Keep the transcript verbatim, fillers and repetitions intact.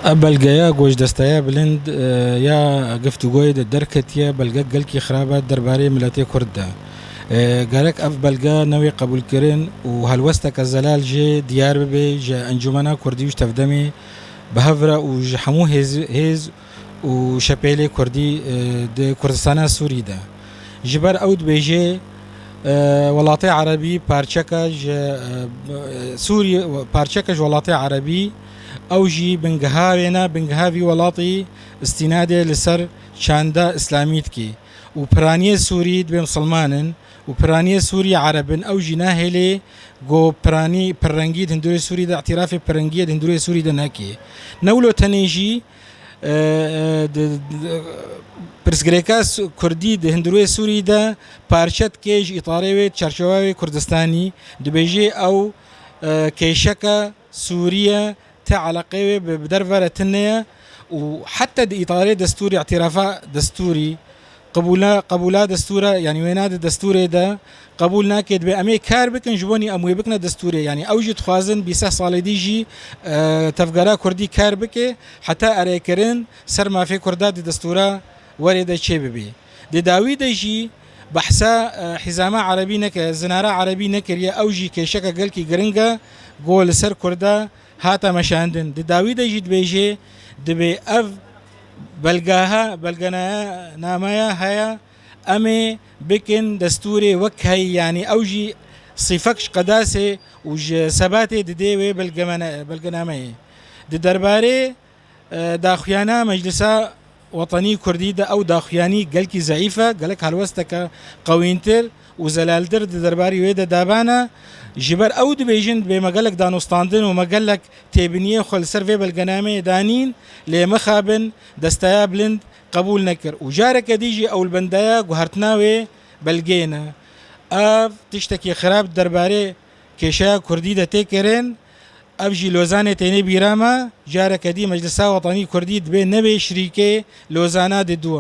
Ev belgeya ku ji Desteya Bilind, e, ya Giftûgoyê de derketiye, belgek gelkî xirab e derbarê miletê Kurd de. E, gerek ev belge newê qebûlkirin û helwesteke zelal jê diyar bibe ji Encûmena Kurdî û ji Tevdemê bi hev re û ji hemû hêz, hêz û şepêlê Kurdî, e, di Kurdistana Sûrî de. Ji ber ew dibêje, e, welatê Erebî parçeke ji, e, Sûrî, parçeke ji welatê Erebî, ew jî bingeha wê ne, bingeha vî welatî îstînadê li ser çanda îslamî dike û piraniyê Sûrî dibê misilman in û piraniyê Sûrî Ereb in, ew jî nahêlê ku piranî pirrengî di hundirê Sûrî de, îtirafê pirrengiyê di hundirê Sûrî de neke. Ne wilo tenê jî, e, e, di, di, pirsgirêka Su-, Kurdî di hundirê Sûrî de parçe dike ji îtarê wê, çarçowa wê Kurdistanî, dibêje ew, e, kêşeke Sûrî ye, te eleqê wê bi, bi derve re tune ye û heta di îtarê destûrî, îtirafa destûrî, qebûla, qebûla destûra, yanî wêna di destûrê de qebûl nake, dibê em ê kar bikin, ji bo nî em wê bikine destûrê. Yanî ew jî dixwazin bîst salê dî jî, e, tevgera Kurdî kar bike, heta erêkirin ser mafê Kurda di destûra werê de çê bibe. Di dawî de jî behsa, e, hîzama Erebî neke, zinara Erebî nekiriye, ew jî kêşeke gelkî giring e, ku li ser Kurda hate meşandin. Di dawî de jî dibêje, dibê ev belgeha, belgenameya heye, em ê bikin destûrê wek heyî, yanî ew jî sîfek ji qedasê û ji sebatê didê wê belgemene-, belgenameyê. Di derbarê, e, daxuyana Meclisa Wetanî Kurdî de ew daxuyanî gelkî zeîf e, gelek helwesteke qewîntir û zelaltir di derbarî wê de dabana. Ji ber ew dibêjin, dibê me gelek danûstandin û me gelek têbiniyê xwe li ser vê belgenameyê danîn, lê mixabin Desteya Bilind qebûl nekir û careke dî jî ewlbendaya guhertina wê belgeyê ne. Ev tiştekî xirab derbarê kêşeya Kurdî de tê kirin. Ev jî Lozanê têne bîra me, careke dî Meclisa Wetanî Kurdî dibê nebe şirîkê Lozana di dû.